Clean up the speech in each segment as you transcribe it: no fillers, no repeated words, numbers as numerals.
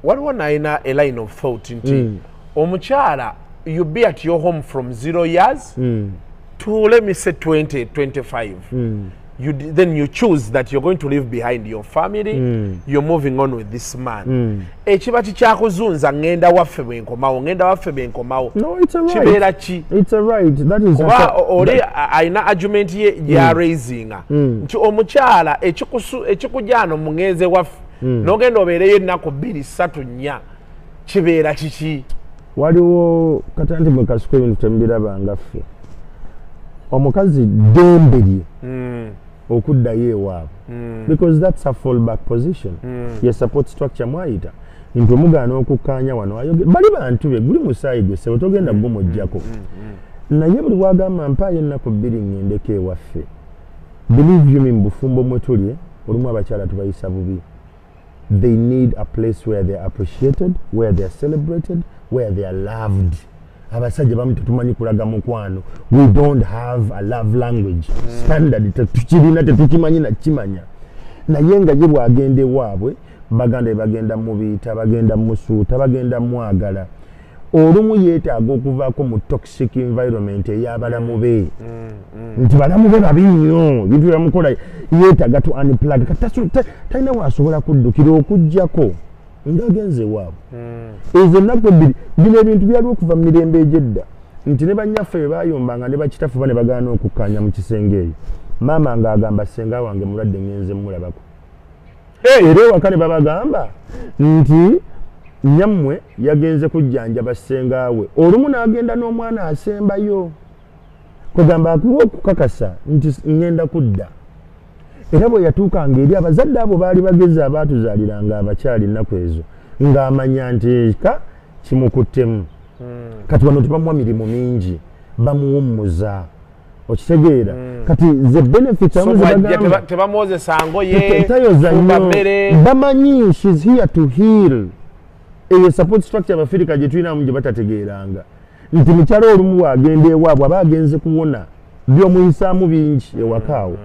Waliwo nalina a line of thought nti omukyala, you be at your home from 0 years to, let me say, 20 25. Then you choose that you're going to leave behind your family, you're moving on with this man. Ekiba kikyakuzunza, ngenda waffe bwenkomawo, ngenda waffe bwenkomawo. No, it's a right. Kibeera ki? It's a right. That is Kuba oli alina argument ye gyaraisinga nti omukyala ekikujano mugenze waffe, n'ogenda obeereyo ennaku 2, 3, 4, kibeera kiki? Waliwo kati anti mwe kasuku ebintu temubiraba ffe. Omukazi ddembe lye okuddayo ewaabwe because that's a fallback position, ye support structure mwayita nti omugaana okukkaanya wano bali bantu be, guli musaayi gwe, sebo, togenda gumuggyako. Naye buli bwagamba, "Mpaayo ennaku 2 ŋŋendeko ewaffe," believe you me, mu bufumbo mwe tuli olumu abakyala tubayisa bubi. They need a place where they are appreciated, where they are celebrated, where they are loved. Abasajja bamu tetumanyi kulaga mukwano. We don't have a love language standard, tetukirina, tetukimanyi nakimanya. Naye nga ye bw'agenda ewaabwe, baganda be bagenda mubiita, bagenda musuuta, bagenda mwagala. Olumu yeetaaga okuvaako mu toxic environment ey'abalamu be, nti balamu be babi nnyo, ebintu byamukola, yeetaaga to unplug. Kati talina waasobola kuddukira okugjako ng'agenze ewaabwe ezo ennaku 2. Bino ebintu byaliwo okuva mu mirembe egy'edda, nti ne bannyaffe bwe bayombanga ne bakitaffe ba ne bagaana okukkaanya mu kisenge eyo, maama ng'agamba, "Ssenga wange mulwadde, ngenze mmulabako." Era ewaka ne babagamba nti nyammwe yagenze kujjanjaba ssengaawe, olumu n'agenda n'omwana asembayo, kwegamba akuwa okukakasa nti ŋŋenda kudda. Era bwe yatuukanga eri abazadde abo baali bagezi abaatuzaaliranga abakyali ennaku ezo, ng'amanya nti ka kimukuttemu. Kati wano tebamuwa mirimu mingi, bamuwummuza, okitegeera? Kati ze benefits abamu ze bagamba Tebamwozesa ngoye? Tayoza Fumba nnyo. mmere? Bamanyi she's here to heal. Eyo support structure Abafirika gye tulinamu gye batategeeranga, nti mukyalo olumu bw'agenda ewaabwe aba agenze kuwona byomuyisaamu bingi ewakaawo.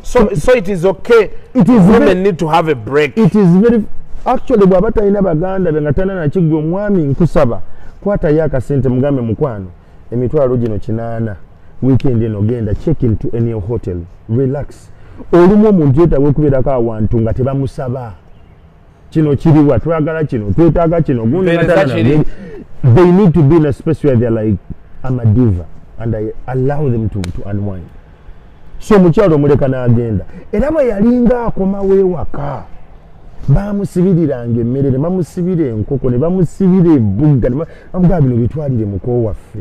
So it is okay? It is Women very need to have a break. It is very, actually, bw'aba talina baganda be, nga talina nakiggwa, omwami nkusaba kwatayo akasente, mugambe, "Mukwano, emitwalo gino 80, weekend eno genda check into any hotel, relax." Olumu omuntu yeetaaga okubeerako awantu nga tebamusaba, "Kino kiriwa? Twagala kino, twetaaga kino, gundi." Mpeereza nga talina kiri. They need to be in a space where they're like, "I'm a diva," and I allow them to unwind. So omukyalo omuleka n'agenda, era bwe yalinga akomawo ewaka, bamusibiriranga emmere, ne bamusibira enkoko, ne bamusibira ebugga, ne bamugamba, "Bino bitwalire muko waffe."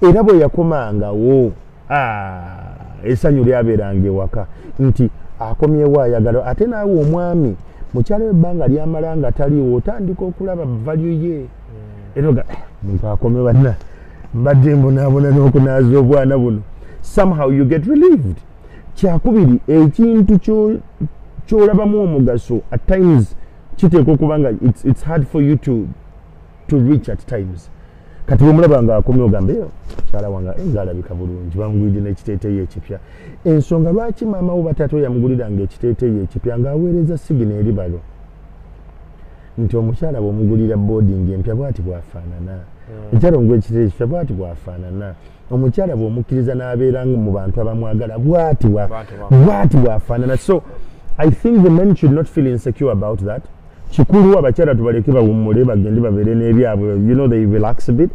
Era bwe yakomangawo, essanyu lyabeeranga ewaka nti akomyewo ayagala. Ate naawe omwami, mukyalo ebbanga lyamala nga taliiwo, otandika okulaba value ye, era oga, "Eh, muntu akome banna, mbadde mbonaabona n'okunaaza obwana buno." Somehow you get relieved. Kyakubiri, ekintu kyolabamu omugaso at times kiteekwa okuba nga it's hard for you to reach at times. Kati bwemulaba nga akomye, ogamba, "Eh, mukyala wange, nga alabika bulungi, bamugulidde n'ekiteeteeyi ekipya." Ensonga lwaki maama wo bataata yamuguliranga ekiteeteeyi ekipya, ng'aweereza signal eri balo nti omukyala bw'omugulira boarding empya bwati bw'afaanana, omukyala omugula ekiteeteeyi ekipya bwati bw'afaanana, omukyala bw'omukkiriza n'abeera mu bantu abamwagala bwati Bw'ati bw'afaanana. Bwati bw'afaanana. So I think the men should not feel insecure about that. Kikulu abakyala tubaleke bawummule, bagende babeere n'ebyabwe, they relax a bit.